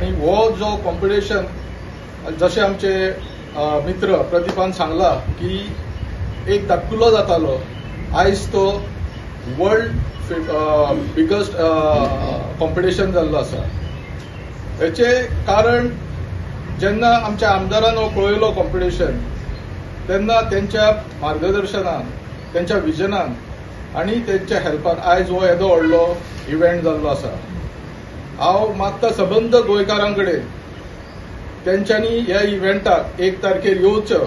आनी हो जो कॉम्पिटिशन जशें आमचे मित्र प्रदीपान सांगला की एक धाकटुलो जातालो, आयज तो वर्ल्ड बिगस्ट कॉम्पिटिशन जाल्लो आसा. हेचें कारण जेन्ना आमच्या आमदारान हो पळयलो कॉम्पिटिशन तेन्ना तेंच्या मार्गदर्शनान, तेंच्या विजनान आनी तेंच्या हेल्पान आयज हो येदो व्हडलो इव्हेंट जाल्लो आसा. हांव मागता सबंद गोंयकारां कडेन तेंच्यांनी ह्या इव्हेंटाक 1 तारखेर येवचो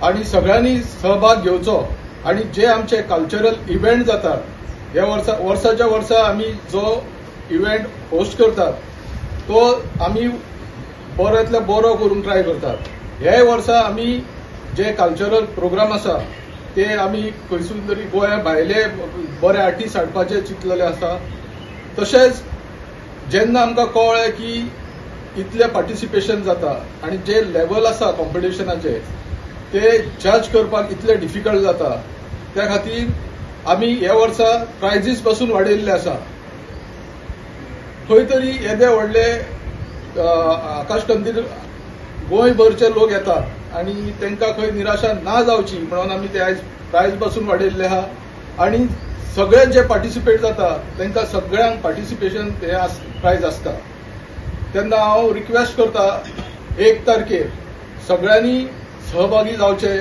आनी सगळ्यांनी सहभाग घेवचो आनी जे आमचे कल्चरल इव्हेंट जातात ह्या वर्सा वर्साच्या वर्सा आमी जो इव्हेंट होस्ट करतात तो आमी बऱ्यांतल्या बरो करूंक ट्राय करतात. ह्याय वर्सा आमी जे कल्चरल प्रोग्राम आसा ते आमी खंयसून तरी गोंया भायले बरे आर्टिस्ट हाडपाचे चिंतलेले आसा. तशेंच जेन्ना आमकां कळ्ळें की इतलें पार्टिसिपेशन जाता आनी जे लेवल आसा कॉम्पिटिशनाचे ते जज करपाक इतले डिफिकल्ट जाता, त्या खातीर आमी ह्या वर्सा प्रायजीस पासून वाडयल्ले आसा. खंय तरी येदे व्हडले आकाश कंदील गोंयभरचे लोक येतात आनी तांकां खंय निराशा ना जावची म्हणून आमी ते आयज प्रायज पासून वाडयल्ले आहा आनी सगळे जे पार्टिसिपेट जाता तांकां सगळ्यांक पार्टिसिपेशन हे प्रायज आसता. तेन्ना हांव रिक्वेस्ट करता 1 तारखेर सगळ्यांनी सहभागी जावचे.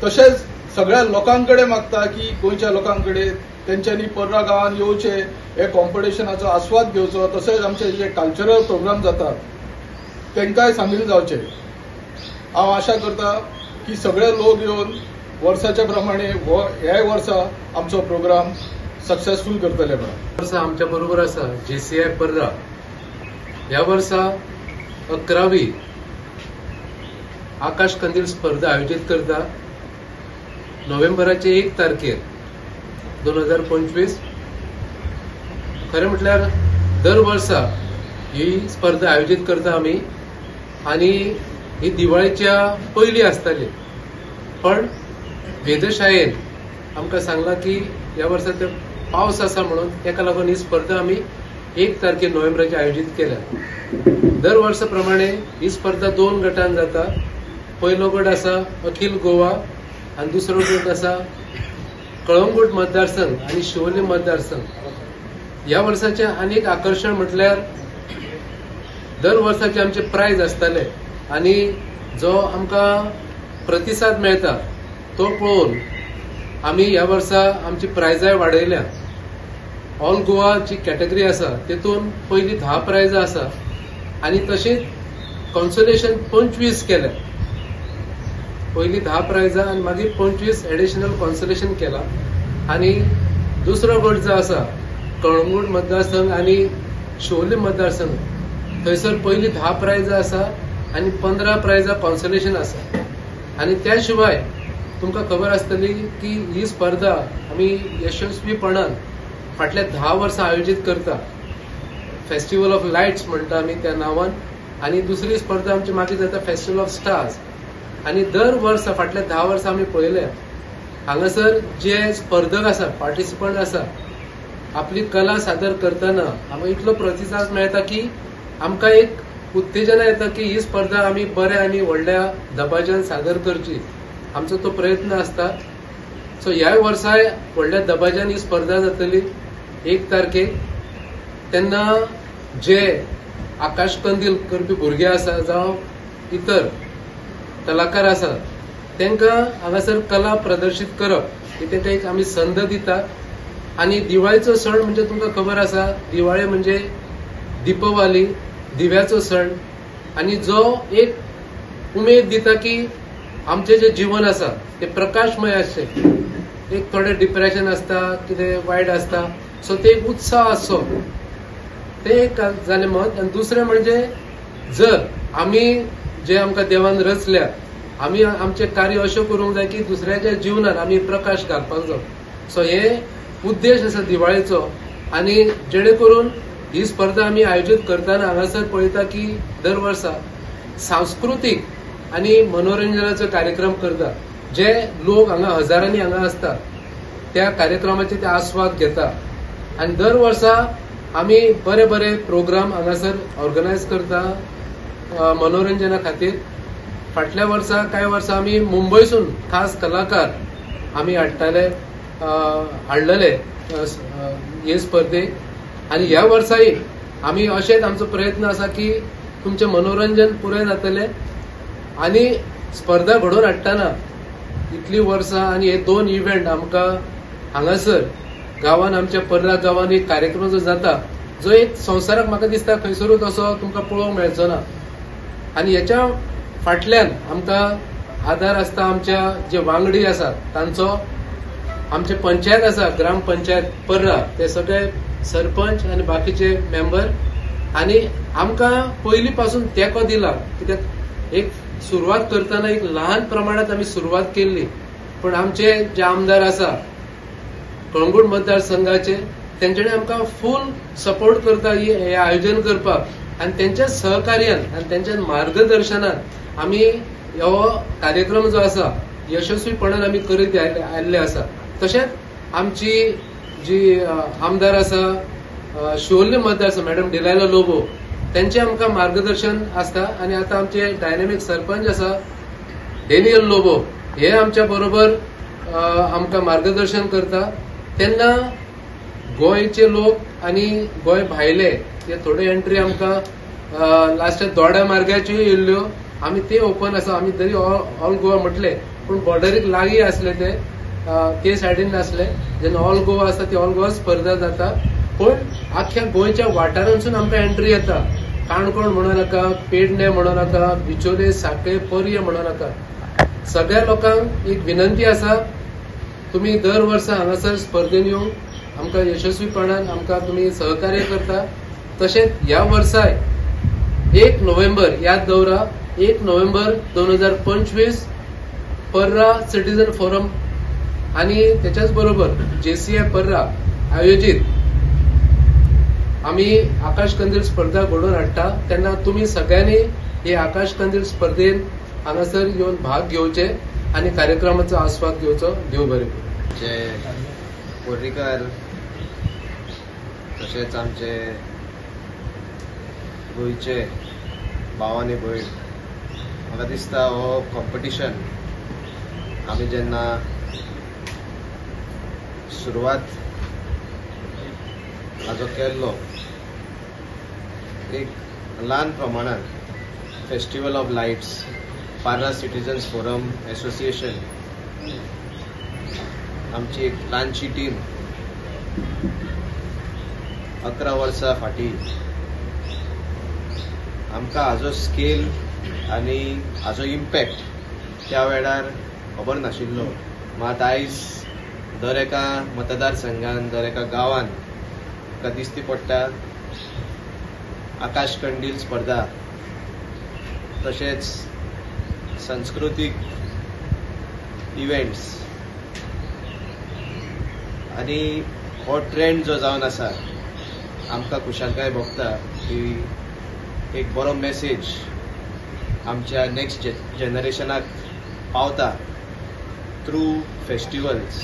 तशेंच सगळ्या लोकां कडेन मागता की गोंयच्या लोकां कडेन तेंच्यांनी पर्रा गांवांत येवचे, हे कॉम्पिटिशनाचो आस्वाद घेवचो. तशेंच आमचे जे कल्चरल प्रोग्राम जातात तांकांय सामील जावचे. हांव आशा करता की सगळे लोक येवन वर्साच्या प्रमाणे ह्याय वर्सा आमचो प्रोग्राम सक्सेसफूल करतले. म्हणून वर्सा आमच्या बरोबर आसा JCI पर्रा. ह्या वर्सा 11वी आकाश कंदील स्पर्धा आयोजीत करता नोव्हेंबराचे 1 तारखेर 2025. खरें म्हटल्यार दर वर्सा ही स्पर्धा आयोजीत करता आमी आनी ही दिवाळीच्या पयलीं आसताली, पण वेधशाळेन आमकां सांगलां की ह्या वर्सा ते पावस आसा म्हणून ताका लागून ही स्पर्धा आमी 1 तारखेर नोव्हेंबराचे आयोजीत केल्या. दर वर्सा प्रमाणे ही स्पर्धा 2 गटान जाता. पयलो गट आसा अखिल गोवा आनी दुसरो गट आसा कळंगूट मतदारसंघ आनी शिवोली मतदारसंघ. ह्या वर्साचें आनीक आकर्शण म्हटल्यार दर वर्साचे आमचे प्रायज आसताले आनी जो आमकां प्रतिसाद मेळटा तो पळोवन आमी ह्या वर्सा आमची प्रायजाय वाडयल्या. ऑल गोवा जी कॅटेगरी आसा तेतून पयली 10 प्रायजां आसा आनी तशीच कॉन्सोलेशन 25 केल्या. पयली 10 प्रायजां आनी मागीर 25 एडिशनल कॉन्सोलेशन केला. आनी दुसरो गट जो आसा कळंगूट मतदारसंघ आनी शिवोली मतदारसंघ थंयसर पयली 10 प्रायजां आसा आनी 15 प्रायजां कॉन्सोलेशन आसा. आनी त्या शिवाय तुमकां खबर आसतली की ही स्पर्धा आमी यशस्वीपणान फाटल्या 10 वर्सां आयोजीत करता. फेस्टिवल ऑफ लायट्स म्हणटा आमी त्या नांवान. आनी दुसरी स्पर्धा आमची मागीर जाता फेस्टिवल ऑफ स्टार्स. आनी दर वर्सा फाटल्या 10 वर्सां आमी पळयल्या हांगासर जे स्पर्धक आसा, पार्टिसिपंट आसा, आपली कला सादर करतना आमकां इतलो प्रतिसाद मेळटा की आमकां एक उत्तेजना येता की ही स्पर्धा आमी बऱ्या आनी व्हडल्या दबाज्यान सादर करची, आमचो तो प्रयत्न आसता. सो ह्याय वर्साय व्हडल्या दबाज्यान ही स्पर्धा जातली 1 तारखेक. तेन्ना जे आकाश कंदील करपी भुरगे आसा जावं इतर कलाकार आसा तांकां हांगासर कला प्रदर्शीत करप ही तांकां एक आमी संद दिता. आनी दिवाळीचो सण म्हणजे तुमकां खबर आसा, दिवाळी म्हणजे दीपवाली, दिव्याचो सण, आनी जो एक उमेद दिता की आमचें जें जीवन आसा तें प्रकाशमय आसचें. एक थोडें डिप्रेशन आसता, कितें वायट आसता, सो ते एक उत्साह आसचो, तें एक जालें मत. आनी दुसरें म्हणजे जर आमी जे आमकां देवान रचल्या आमी आमचें कार्य अशें करूंक जाय की दुसऱ्याच्या जिवनान आमी प्रकाश घालपाक जाय. सो हे उद्देश आसा दिवाळेचो. आनी जेणे करून ही स्पर्धा आमी आयोजीत करतना हांगासर पळयता की दर वर्सा सांस्कृतीक आनी मनोरंजनाचो कार्यक्रम करता, जे लोक हांगा हजारांनी हांगा आसता त्या कार्यक्रमाचे ते आस्वाद घेता. आनी दर वर्सा आमी बरे बरे प्रोग्राम हांगासर ऑर्गनायज करता मनोरंजना खातीर. फाटल्या वर्सा कांय वर्सां आमी मुंबयसून खास कलाकार आमी हाडटाले, हाडलेले हे स्पर्धेक. आनी ह्या वर्साय आमी अशेंच आमचो प्रयत्न आसा की तुमचें मनोरंजन पुराय जातलें. आनी स्पर्धा घडोवन हाडटना इतलीं वर्सां आनी हे 2 इव्हेंट आमकां हांगासर गांवान, आमच्या पर्रा गांवान एक कार्यक्रम जो जाता, जो एक संवसाराक म्हाका दिसता खंयसरूच असो तुमकां पळोवंक मेळचो ना. आनी हेच्या फाटल्यान आमकां आदार आसता आमच्या जे वांगडी आसात तांचो, आमचे पंचायत आसा, ग्राम पंचायत पर्रा, ते सगळे सरपंच आनी बाकीचे मेंबर. आनी आमकां पयलीं पासून तेंको दिला, कित्याक एक सुरवात करतना एक ल्हान प्रमाणांत आमी सुरवात केल्ली, पूण आमचे जे आमदार आसा कळंगूट मतदारसंघाचे, तेंच्यांनी आमकां फूल सपोर्ट करता हे आयोजन करपाक. आनी तेंच्या सहकार्यान आनी तेंच्या मार्गदर्शनान आमी हो कार्यक्रम जो आसा यशस्वीपणान आमी करीत आयिल्ले आसा. तशेंच आमची जी आमदार आसा शिवोले मतदारसंघ मॅडम डिलायला लोबो, तेंचें आमकां मार्गदर्शन आसता. आनी आतां आमचे डायनामीक सरपंच आसा डेनियल लोबो, हे आमच्या बरोबर आमकां मार्गदर्शन करता. तेन्ना गोंयचे लोक आनी गोंय भायले ते थोडे एंट्री आमकां लास्ट दोड्या मार्गाच्यो येयल्ल्यो, आमी ते ओपन आसा. आमी जरी ऑल गोवा म्हटले पूण बॉर्डरीक लागीं आसले ते, ते सायडीन नासले. जेन्ना ऑल गोवा आसा ती ऑल गोवा स्पर्धा जाता, पूण आख्ख्या गोंयच्या वाठारांतसून आमकां एंट्री येता. काणकोण म्हणू नाका, पेडणे म्हणू नाका, बिचोले, साखळे, पर्ये म्हणू नाका. सगळ्या लोकांक एक विनंती आसा, तुमी दर वर्सा हांगासर स्पर्धेन येवन आमकां यशस्वीपणान आमकां तुमी सहकार्य करता. तशेंच ह्या वर्साय 1 नोव्हेंबर याद दवरा, 1 नोव्हेंबर 2025 पर्रा सिटीजन फोरम आनी त्याच्याच बरोबर JCI पर्रा आयोजीत आमी आकाश कंदील स्पर्धा घडोवन हाडटा. तेन्ना तुमी सगळ्यांनी हे आकाश कंदील स्पर्धेन हांगासर येवन भाग घेवचे आनी कार्यक्रमाचो आस्वाद घेवचो. देव बरें करूं. आमचे पर्रीकर तशेंच आमचे गोंयचे भाव आनी भयण, म्हाका दिसता हो कॉम्पिटिशन आमी जेन्ना सुरवात हाजो केल्लो एक ल्हान प्रमाणान festival of lights Parra citizens forum association आमची एक ल्हानशी टीम 11 वर्सां फाटीं आमकां हाजो स्केल आनी हाजो इम्पॅक्ट त्या वेळार खबर नाशिल्लो. मात आयज दर एका मतदारसंघान, दर एका गांवान आमकां दिश्टी पडटा आकाश कंदील स्पर्धा, तशेंच संस्कृतीक इव्हेंट्स. आनी हो ट्रेंड जो जावन आसा आमकां खुशालकाय भोगता की एक बरो मेसेज आमच्या नेक्स्ट जनरेशनाक पावता through festivals,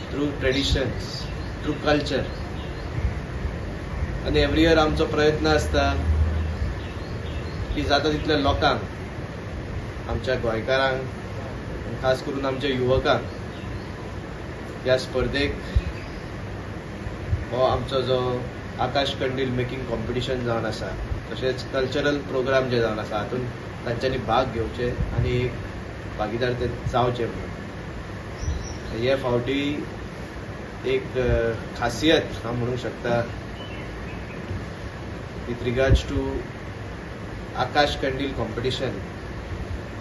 through traditions, through culture. आनी एवरी इयर आमचो प्रयत्न आसता की जाता तितल्या लोकांक, आमच्या गोंयकारांक, खास करून आमच्या युवकांक ह्या स्पर्धेक हो आमचो जो आकाश कंदील मेकिंग कॉम्पिटिशन जावन आसा, तशेंच कल्चरल प्रोग्राम जे जावन आसा हातूंत तांच्यांनी भाग घेवचे आनी एक भागीदार ते जावचे म्हणून. हे फावटी एक खासियत हांव म्हणूंक शकता with regards to Akash Kandil competition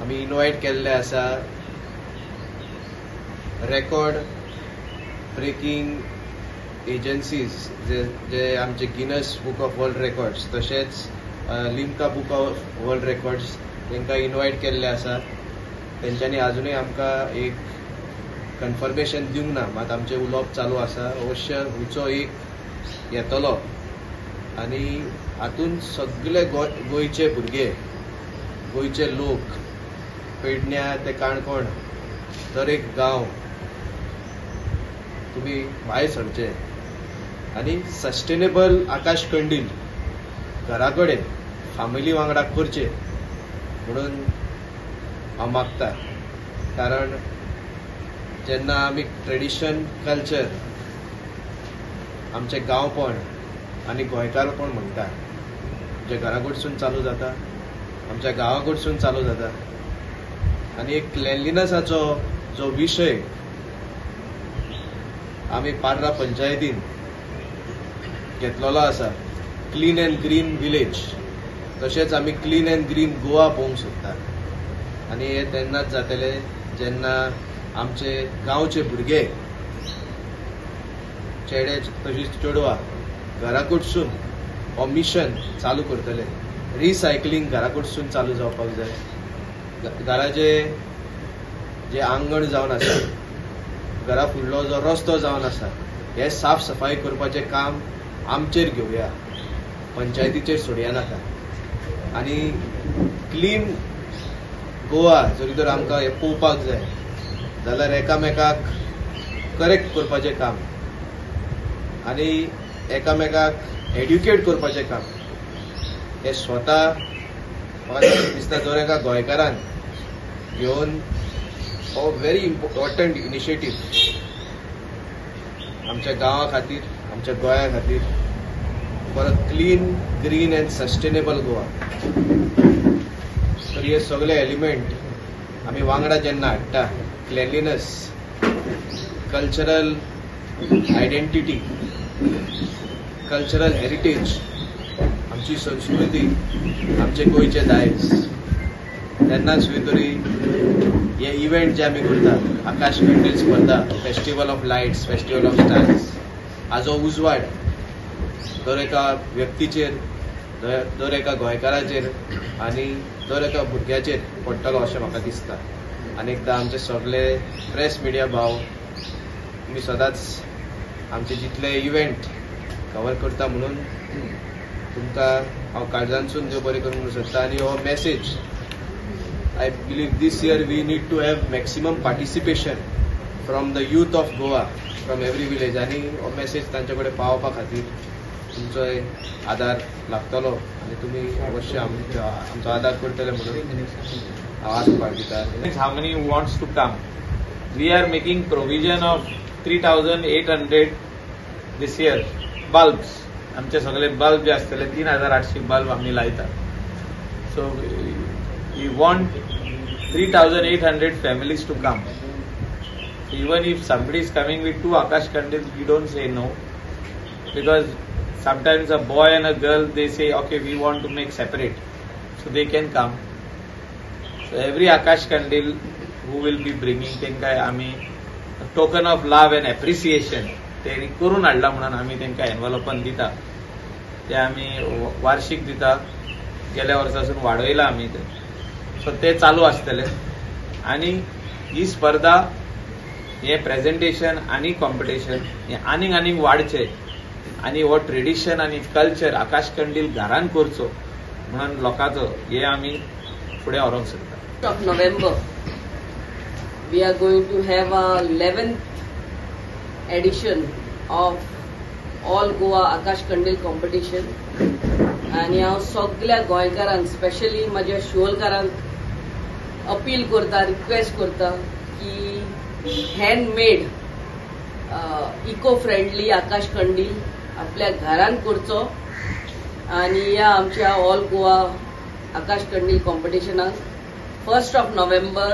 आमी इनवायट केल्ले आसा रेकॉर्ड ब्रेकिंग एजन्सीज जे जे आमचे Guinness book of world records तशेंच Limca book of world records तांकां इनवायट केल्ले आसा. तेंच्यांनी आजुनूय आमकां एक कन्फर्मेशन दिवंक ना, मात आमचें उलोवप चालू आसा. अवश्य हुचो एक येतलो आनी हातूंत सगळे गोंयचे भुरगे, गोंयचे लोक, पेडण्या ते काणकोण, दर एक गांव तुमी भायर सरचे आनी सस्टेनेबल आकाश कंदील घरा कडेन फामिली वांगडा करचे म्हणून हांव मागता. कारण जेन्ना आमी ट्रेडिशन कल्चर आमचें गांवपण आनी गोंयकारपण म्हणटा, आमच्या घरा कडसून चालू जाता, आमच्या गांवा कडसून चालू जाता. आनी एक क्लेनलिनसाचो जो विशय आमी पार्रा पंचायतीन घेतलेलो आसा, क्लीन अँड ग्रीन विलेज, तशेंच आमी क्लीन अँड ग्रीन गोवा पळोवंक सोदता. आनी हें तेन्नाच जातलें जेन्ना आमचे गांवचे भुरगे, चेडे तशीच चेडवां घरा कडसून हो मिशन चालू करतले. रिसायकलींग घरा कडसून चालू जावपाक जाय. घराचे जे आंगण जावन आसा, घरा फुडलो जो रस्तो जावन आसा, हे साफ सफाई करपाचें काम आमचेर घेवया, पंचायतीचेर सोडया नाका. आनी क्लीन गोवा जरी तर आमकां हें पळोवपाक जाय जाल्यार एकामेकाक करेक्ट करपाचें काम आनी एकामेकाक एड्युकेट करपाचें काम हें स्वता म्हाका दिसता दर एका गोंयकारान घेवन हो व्हेरी इम्पॉर्टंट इनिशिएटीव आमच्या गांवा खातीर, आमच्या गोंया खातीर, for a clean, green and sustainable Goa. तर हे सगळे एलिमेंट आमी वांगडा जेन्ना हाडटा, cleanliness, cultural identity, cultural heritage, आमची संस्कृती, आमचे गोंयचे दायज, तेन्नाच खंय तरी हे इव्हेंट जे आमी करता, आकाश कंदील स्पर्धा, festival of lights, festival of stars, हाजो उजवाड दर एका व्यक्तीचेर, दर एका गोंयकाराचेर आनी दर एका भुरग्याचेर पडटलो अशें म्हाका दिसता. आनी एकदां आमचे सगळे प्रेस मिडिया भाव, तुमी सदांच आमचे जितले इव्हेंट कवर करता म्हणून तुमकां हांव काळजांतसून देव बरें करूंक सोदता. आनी हो message, I believe this year we need to have maximum participation from the youth of Goa, from every village. आनी हो मॅसेज तांचे कडेन पावोवपा खातीर तुमचो आदार लागतलो आनी तुमी अवश्य आमचो आदार करतले म्हणून हांव आस बाळगिता. How many wants to come? We are making provision of 3,800 this year bulbs. आमचे सगळे बल्ब जे आसतले 3,800 बल्ब आमी लायता. So we want 3,800 families to come. Even if somebody is coming with 2 Akash Kandils, we don't say no, because sometimes a boy and a girl, they say okay, we want to make separate, so they can come. So every Akash Kandil who will be bringing, तेंका आमी token of love and appreciation तेणी करून हाडला म्हणून आमी तेंका एनवलपान दिता. ते आमी वार्षिक दिता, गेल्या वर्सासून वाडयला आमी ते. सो ते चालू आसतले. आनी ही स्पर्धा, हे प्रेझेंटेशन आनी कॉम्पिटिशन हे आनीक आनीक वाडचे आनी हो ट्रेडिशन आनी कल्चर आकाश कंदील घरान करचो म्हणून लोकांचो हे आमी फुडें व्हरूंक सोदता. Of November we are going to have a 11th edition of All Goa Akash Kandil competition. आनी हांव सगल्या गोंयकारांक, स्पेशली म्हज्या शिवोलकारांक अपील करता, रिक्वेस्ट करता की हँडमेड इको फ्रेंडली आकाश कंदील आपल्या घरान करचो आनी ह्या आमच्या ऑल गोवा आकाश कंदील कॉम्पिटिशनाक 1st of November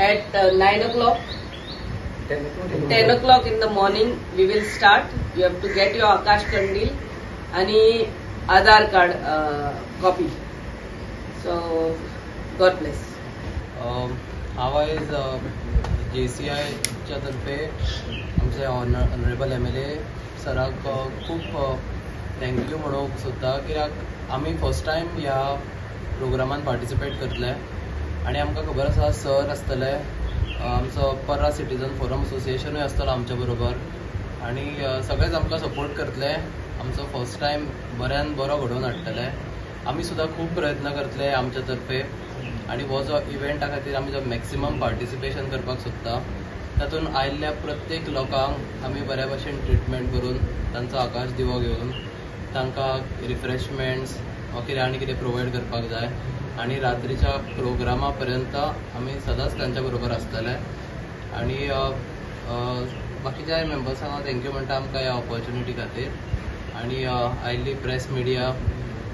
at 9 o'clock, 10 o'clock in the morning we will start. You have to get your Akash Kandil आणि Aadhaar card copy. So God bless. हांव आयज JCI तर्फे आमचे ऑनरेबल MLA सराक खूब thank you म्हणूंक सोदता, कित्याक आमी फर्स्ट टायम ह्या प्रोग्रामान पार्टिसिपेट करतले आनी आमकां खबर आसा सर आसतले, आमचो पर्रा सिटीजन फोरम असोसिएशनूय आसतलो आमच्या बरोबर आनी सगळेच आमकां सपोर्ट करतले. आमचो फर्स्ट टायम बऱ्यान बरो घडोवन हाडटले. आमी सुद्दां खूब प्रयत्न करतले आमच्या तर्फे आनी हो जो इव्हेंटा खातीर आमी जो मॅक्सिमम पार्टिसिपेशन करपाक सोदता. तातूंत आयिल्ल्या प्रत्येक लोकांक आमी बऱ्या भशेन ट्रिटमेंट करून तांचो आकाश दिवो घेवन तांकां रिफ्रेशमेंट्स वा कितें आनी कितें प्रोवायड करपाक जाय आनी रात्रीच्या प्रोग्रामा पर्यंत आमी सदांच तांच्या बरोबर आसतले. आनी बाकीच्या मेंबर्सांक हांव thank you म्हणटा आमकां ह्या ऑपॉर्च्युनिटी खातीर. आनी आयिल्ली प्रेस मिडिया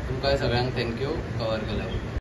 तुमकांय सगळ्यांक thank you cover केल्या.